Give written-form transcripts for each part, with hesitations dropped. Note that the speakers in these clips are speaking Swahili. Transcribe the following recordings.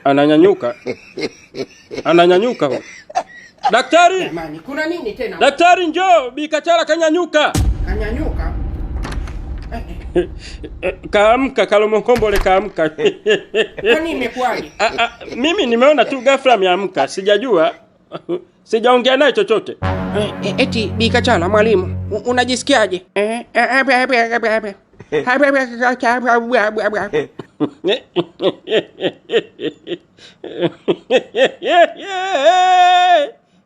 Ananyanyuka. Ananyanyuka huyo. Daktari! Jamani, kuna nini tena? Daktari njoo, Bi Kachala kanyanyuka. Kanyanyuka? Kaamka, Kalomonkombole kaamka. Kwani imekuwaje? Mimi nimeona tu ghafla ameamka, sijajua. Sijaongea naye chochote. Eti Bi Kachala mwalimu, unajisikiaje?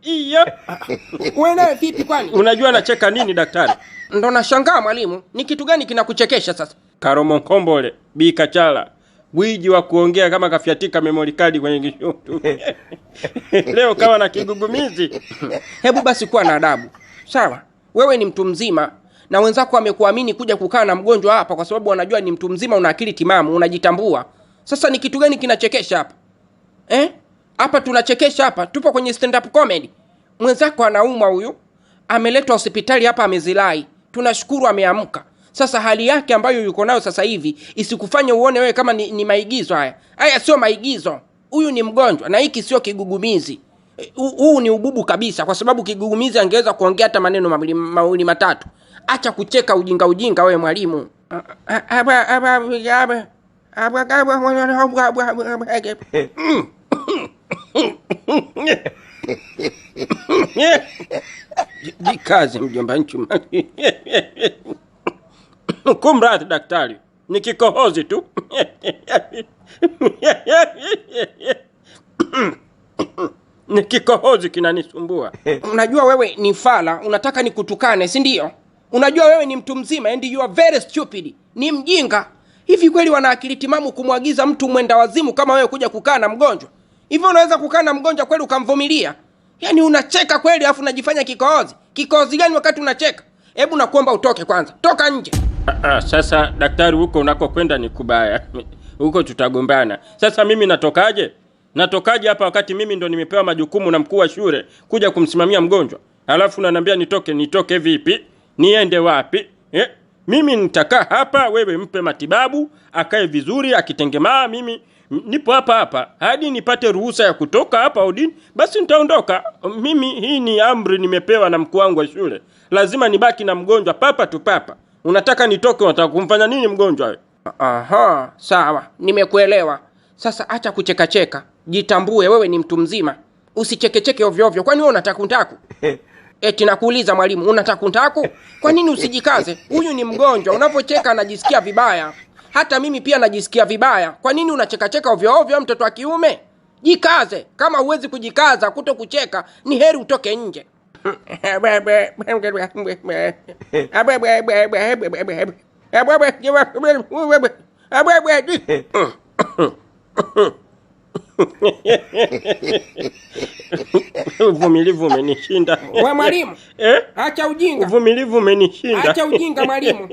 Iyo. Wewe vipi kwani? Unajua nacheka nini daktari? Ndo nashangaa mwalimu, ni kitu gani kinakuchekesha sasa? Kalomonkombole, Bi Kachala, gwiji wa kuongea kama kafyatika memory card kwenye kishoto. Leo kawa na kigugumizi. Hebu basi kuwa na adabu. Sawa? Wewe ni mtu mzima na wenzako wamekuamini kuja kukaa na mgonjwa hapa kwa sababu wanajua ni mtu mzima, una akili timamu, unajitambua. Sasa ni kitu gani kinachekesha hapa? Hapa tunachekesha hapa, tupo kwenye stand up comedy. Mwenzako anaumwa huyu, ameletwa hospitali hapa amezilai. Tunashukuru ameamka. Sasa hali yake ambayo yuko nayo sasa hivi isikufanye uone wewe kama ni maigizo haya. Haya sio maigizo. Huyu ni mgonjwa na hiki sio kigugumizi. Huu ni ububu kabisa, kwa sababu kigugumizi angeweza kuongea hata maneno mawili matatu. Acha kucheka ujinga ujinga wewe mwalimu. Jikaze mjomba Nchuma. Kumradhi daktari, ni kikohozi tu. Ni kikohozi kinanisumbua. Unajua wewe ni fala, unataka nikutukane, si ndio? Unajua wewe ni mtu mzima and you are very stupid. Ni mjinga. Hivi kweli wana akili timamu kumwagiza mtu mwenda wazimu kama wewe kuja kukaa na mgonjwa? Hivi unaweza kukaa na mgonjwa kweli ukamvumilia? Yaani unacheka kweli afu unajifanya kikohozi. Kikohozi gani wakati unacheka? Hebu nakuomba utoke kwanza. Toka nje. Sasa daktari, huko unakokwenda ni kubaya. Huko tutagombana. Sasa mimi natokaje? Natokaje hapa wakati mimi ndo nimepewa majukumu na mkuu wa shule kuja kumsimamia mgonjwa? Halafu unaniambia nitoke, nitoke vipi? Niende wapi? Mimi nitakaa hapa, wewe mpe matibabu, akae vizuri, akitengemaa mimi nipo hapa hapa hadi nipate ruhusa ya kutoka hapa udini, basi nitaondoka. Mimi hii ni amri nimepewa na mkuu wangu wa shule. Lazima nibaki na mgonjwa papa tu papa. Unataka nitoke, unataka kumfanya nini mgonjwa wewe? Aha, sawa, nimekuelewa. Sasa acha kuchekacheka. Jitambue wewe ni mtu mzima. Usichekecheke ovyo ovyo. Kwani wewe unataka kuntaku? Eti nakuuliza mwalimu, unataka kuntaku? Kwa nini usijikaze? Huyu ni mgonjwa, unapocheka anajisikia vibaya. Hata mimi pia najisikia vibaya. Kwa nini unachekacheka ovyo ovyo mtoto wa kiume? Jikaze. Kama huwezi kujikaza kuto kucheka, ni heri utoke nje. Uvumilivu umenishinda. Wewe mwalimu, acha ujinga. Uvumilivu umenishinda. Acha ujinga mwalimu.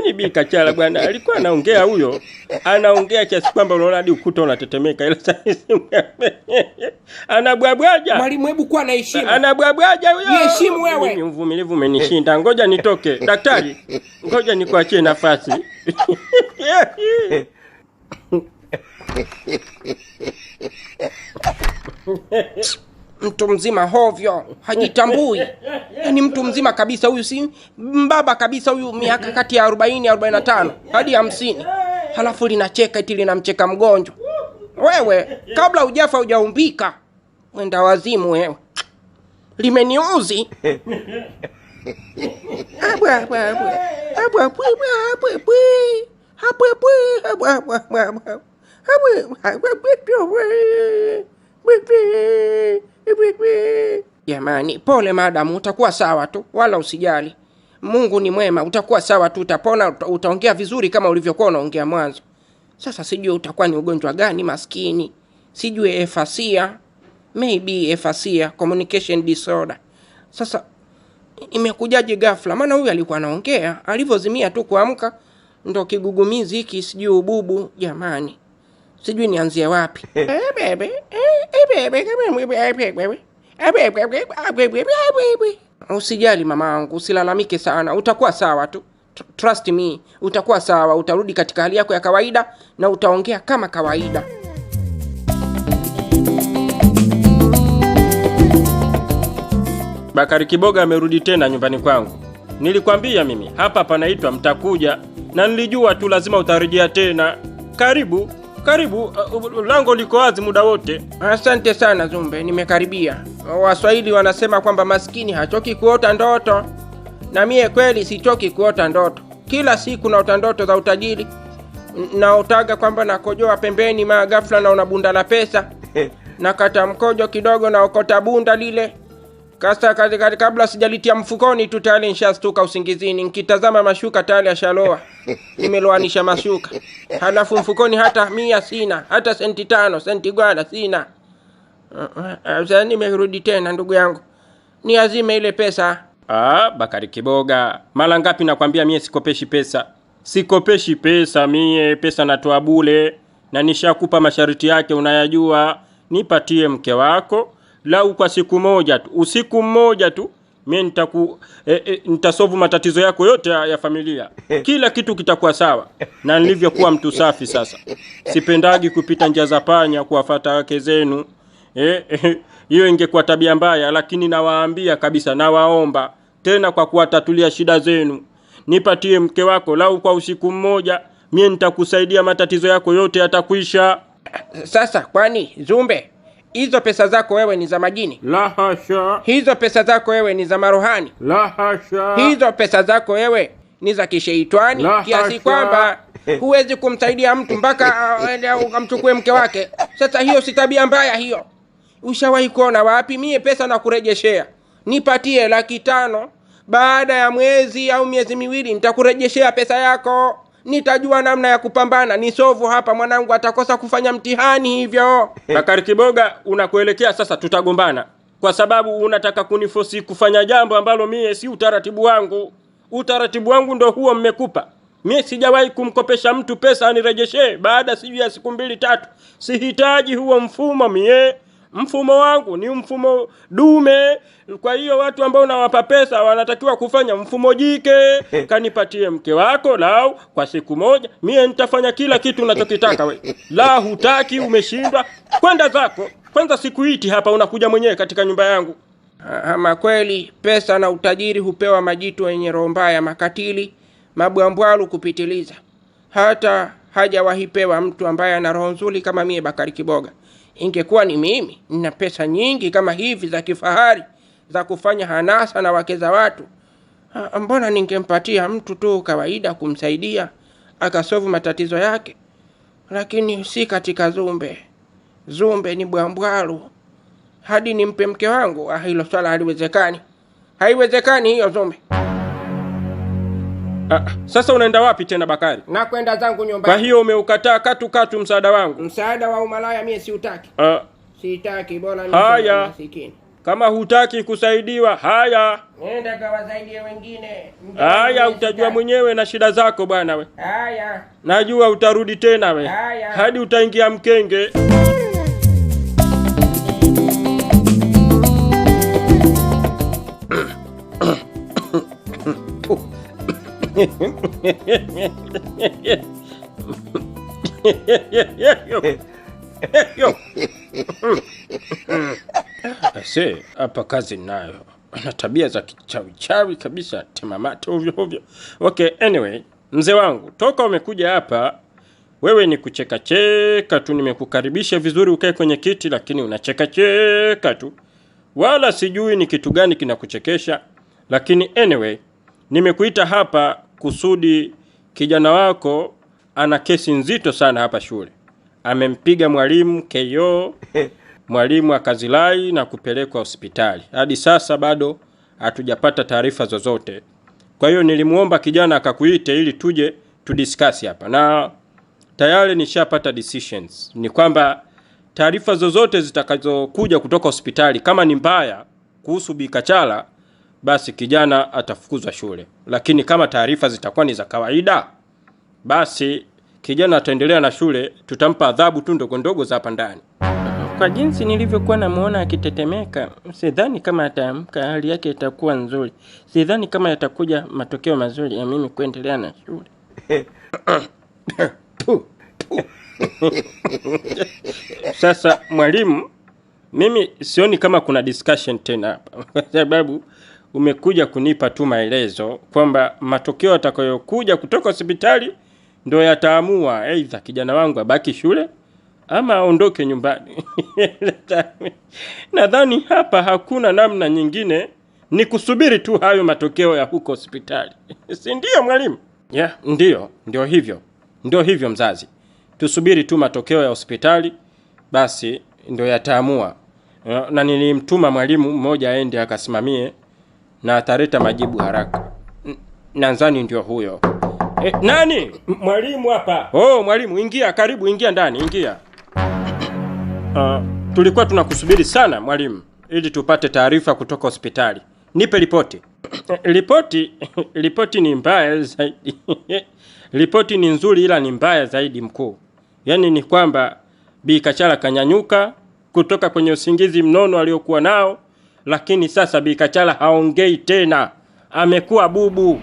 Ni Bi Kachala bwana, alikuwa anaongea huyo. Anaongea kiasi kwamba unaona hadi ukuta unatetemeka, ila sasa anabwabwaja. Mwalimu, hebu kuwa na heshima. Anabwabwaja huyo. Jiheshimu wewe. Mimi uvumilivu umenishinda. Ngoja nitoke. Daktari, ngoja nikuachie nafasi. Mtu mzima hovyo, hajitambui. Yaani mtu mzima kabisa huyu, si mbaba kabisa huyu, miaka kati ya 40, 45 hadi 50. Halafu linacheka eti linamcheka mgonjwa. Wewe kabla hujafa hujaumbika. Mwenda wazimu wewe. Limeniuzi. Abwa abwa abwa. Abwa abwa abwa abwa. Abwa abwa abwa abwa abwa. Jamani, pole madam, utakuwa sawa tu, wala usijali. Mungu ni mwema, utakuwa sawa tu, utapona, utaongea vizuri kama ulivyokuwa unaongea mwanzo. Sasa sijui utakuwa ni ugonjwa gani maskini. Sijui aphasia, maybe aphasia, communication disorder. Sasa imekujaje ghafla? Maana huyu alikuwa anaongea, alivozimia tu kuamka ndo kigugumizi hiki, sijui ububu. Jamani, sijui nianzie wapi. Usijali mamangu, usilalamike sana, utakuwa sawa tu. Trust me, utakuwa sawa, utarudi katika hali yako ya kawaida na utaongea kama kawaida. Bakari Kiboga amerudi tena nyumbani kwangu. Nilikwambia mimi hapa panaitwa mtakuja, na nilijua tu lazima utarejea tena. Karibu, karibu, lango liko wazi muda wote. Asante sana Zumbe, nimekaribia. Waswahili wanasema kwamba maskini hachoki kuota ndoto, na mie kweli sichoki kuota ndoto. Kila siku naota ndoto za utajiri, naotaga kwamba nakojoa pembeni, maa ghafla naona bunda la pesa, nakata mkojo kidogo, naokota bunda lile. Kasa kabla sijalitia mfukoni tu tayari nishastuka usingizini, nikitazama mashuka tayari yashaloa, nimeloanisha mashuka. Halafu mfukoni hata 100 sina, hata senti 5, senti gwala sina. Sasa nimerudi tena ndugu yangu, niazime ile pesa. Bakari Kiboga, mara ngapi nakwambia mie sikopeshi pesa? Sikopeshi pesa mie, pesa natoa bure, na nishakupa masharti yake unayajua. Nipatie mke wako lau kwa siku moja tu, usiku mmoja tu, mie nitasolve matatizo yako yote ya familia. Kila kitu kitakuwa sawa. Na nilivyokuwa mtu safi sasa, sipendagi kupita njia za panya kuwafuata wake zenu. Hiyo ingekuwa tabia mbaya, lakini nawaambia kabisa, nawaomba tena kwa kuwatatulia shida zenu, nipatie mke wako lau kwa usiku mmoja, mie nitakusaidia matatizo yako yote yatakwisha. Sasa kwani Zumbe, hizo pesa zako wewe ni za majini? La hasha. Hizo pesa zako wewe ni za marohani? La hasha. Hizo pesa zako wewe ni za kisheitani kiasi kwamba huwezi kumsaidia mtu mpaka ukamchukue mke wake? Sasa hiyo si tabia mbaya hiyo? Ushawahi kuona wapi? Mie pesa na kurejeshea, nipatie 500,000, baada ya mwezi au miezi miwili nitakurejeshea pesa yako. Nitajua namna ya kupambana. Nisovu hapa mwanangu atakosa kufanya mtihani hivyo. Bakari Kiboga, unakuelekea sasa tutagombana, kwa sababu unataka kunifosi kufanya jambo ambalo mie si utaratibu wangu. Utaratibu wangu ndo huo mmekupa. Mie sijawahi kumkopesha mtu pesa anirejeshee baada sijui ya siku 2 3. Sihitaji huo mfumo mie. Mfumo wangu ni mfumo dume. Kwa hiyo watu ambao nawapa pesa wanatakiwa kufanya mfumo jike. Kanipatie mke wako lau kwa siku moja, mie nitafanya kila kitu unachokitaka we. La hutaki, umeshindwa, kwenda zako. Kwanza sikuiti hapa, unakuja mwenyewe katika nyumba yangu. Ama kweli pesa na utajiri hupewa majitu wenye roho mbaya, makatili, mabwambwalu kupitiliza. Hata hajawahi pewa mtu ambaye ana roho nzuri kama mie Bakari Kiboga. Ingekuwa ni mimi, nina pesa nyingi kama hivi za kifahari za kufanya hanasa na wake za watu, mbona ningempatia mtu tu kawaida kumsaidia akasolve matatizo yake? Lakini si katika Zumbe. Zumbe ni bwambwalu. Hadi nimpe mke wangu, hilo swala haliwezekani. Haiwezekani hiyo Zumbe. Sasa unaenda wapi tena Bakari? Nakwenda zangu nyumbani. Kwa hiyo umeukataa katu katu msaada wangu? Msaada wa umalaya mie siutaki. Sitaki, bora ni masikini. Kama hutaki kusaidiwa, haya. Nenda kawasaidie wengine. Haya, utajua mwenyewe na shida zako bwana we. Haya. Najua utarudi tena we. Haya. Hadi utaingia mkenge. Ase, hapa kazi nayo. Ana tabia za kichawi-chawi kabisa, temamate ovyo ovyo. Okay, anyway, mzee wangu, toka umekuja hapa wewe ni kucheka cheka tu. Nimekukaribisha vizuri ukae kwenye kiti, lakini unacheka cheka tu. Wala sijui ni kitu gani kinakuchekesha. Lakini anyway, nimekuita hapa kusudi kijana wako ana kesi nzito sana hapa shule. Amempiga mwalimu KO, mwalimu akazilai na kupelekwa hospitali. Hadi sasa bado hatujapata taarifa zozote. Kwa hiyo nilimuomba kijana akakuite ili tuje tudiscuss hapa. Na tayari nishapata decisions. Ni kwamba taarifa zozote zitakazokuja kutoka hospitali kama ni mbaya kuhusu Bikachala, basi kijana atafukuzwa shule. Lakini kama taarifa zitakuwa ni za kawaida, basi kijana ataendelea na shule, tutampa adhabu tu ndogo ndogo za hapa ndani. Kwa jinsi nilivyokuwa namuona akitetemeka, sidhani kama ataamka, hali yake itakuwa nzuri. Sidhani kama yatakuja matokeo mazuri ya mimi kuendelea na shule. Puh, puh. Sasa mwalimu, mimi sioni kama kuna discussion tena hapa kwa sababu umekuja kunipa tu maelezo kwamba matokeo yatakayokuja kutoka hospitali ndo yataamua aidha kijana wangu abaki shule ama aondoke nyumbani. Nadhani hapa hakuna namna nyingine, ni kusubiri tu hayo matokeo ya huko hospitali, si ndio mwalimu? Yeah, ndio, ndio hivyo, ndio hivyo mzazi, tusubiri tu matokeo ya hospitali basi ndio yataamua. Na nilimtuma mwalimu mmoja aende akasimamie na ataleta majibu haraka. Nadhani ndio huyo. Nani? Mwalimu hapa. Oh, mwalimu ingia, karibu, ingia ndani, ingia. Tulikuwa tunakusubiri sana mwalimu ili tupate taarifa kutoka hospitali. Nipe ripoti. Ripoti ripoti ni mbaya zaidi. Ripoti ni nzuri ila ni mbaya zaidi mkuu. Yaani ni kwamba Bi Kachala kanyanyuka kutoka kwenye usingizi mnono aliokuwa nao, lakini sasa Bi Kachala haongei tena, amekuwa bubu.